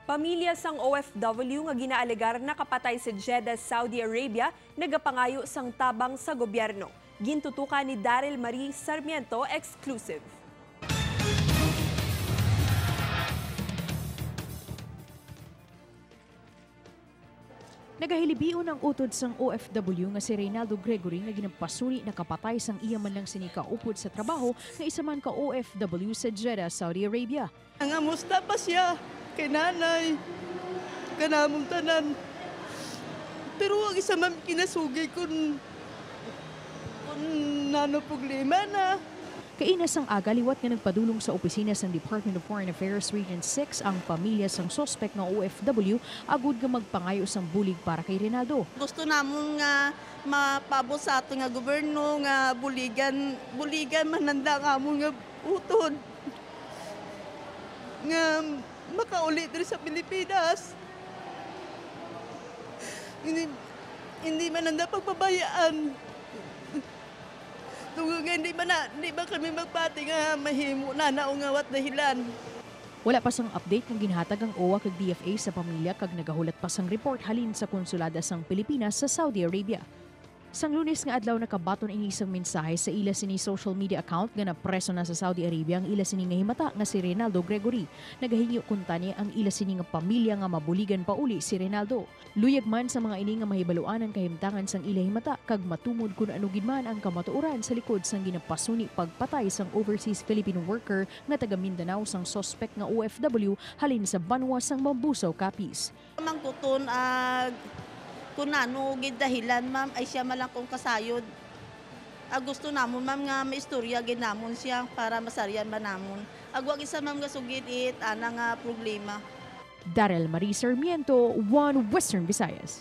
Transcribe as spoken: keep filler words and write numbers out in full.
Pamilya sang O F W nga ginaalegar nakapatay sa Jeddah, Saudi Arabia, nagapangayo sang tabang sa gobyerno. Gintutukan ni Daryl Marie Sarmiento, exclusive. Nagahilibion ang utod sang O F W nga si Reynaldo Gregory nga ginpasuni nakapatay sang iya man lang sini kaupod sa trabaho nga isa man ka O F W sa Jeddah, Saudi Arabia. Nangamusta pa siya kay nanay, kanamong tanan. Pero ang isa man kinasugi kun, kun nano problema na. Kaina sang aga liwat nga nagpadulong sa opisina sang Department of Foreign Affairs Region six ang pamilya sang suspek nga O F W agud nga magpangayo sang bulig para kay Reynaldo. Gusto namon nga mapabot sa aton nga gobyerno nga buligan, buligan man nanda ang amon nga utod nga makauli diri sa Pilipinas. Hindi, hindi man nanda pagpabayaan. Tungod nga hindi man na, hindi man kami magpati nga mahimo na naungaw at dahilan. Wala pa sang update nga ginhatag ang O W A kag D F A sa pamilya kag nagahulat pa sang report halin sa konsulada sang Pilipinas sa Saudi Arabia. Sang Lunes nga adlaw, nakabaton ini sang mensahe sa ila sini social media account nga napreso na sa Saudi Arabia ang ila sini nga himata nga si Reynaldo Gregory. Nagahingyo kuntani ang ila sini nga pamilya nga mabuligan pauli si Reynaldo. Luyag man sa mga ini nga mahibaluan ang kahimtangan sang ila himata kag matumod kun ano gid man ang kamatuoran sa likod sang ginapasuni pagpatay sang overseas Filipino worker nga taga Mindanao sang suspek nga O F W halin sa banwa sang Mambusao, Capiz. Mangkuton, ah, kun ano gid dahilan, ma'am, ay siya man lang kung kasayod. Ah, gusto namon, ma'am, nga maistorya gid namon siya para masaryan ba namon. Agwa gid sa, ma'am, nga sugid it ana nga problema. Daryl Marie Sarmiento, One Western Visayas.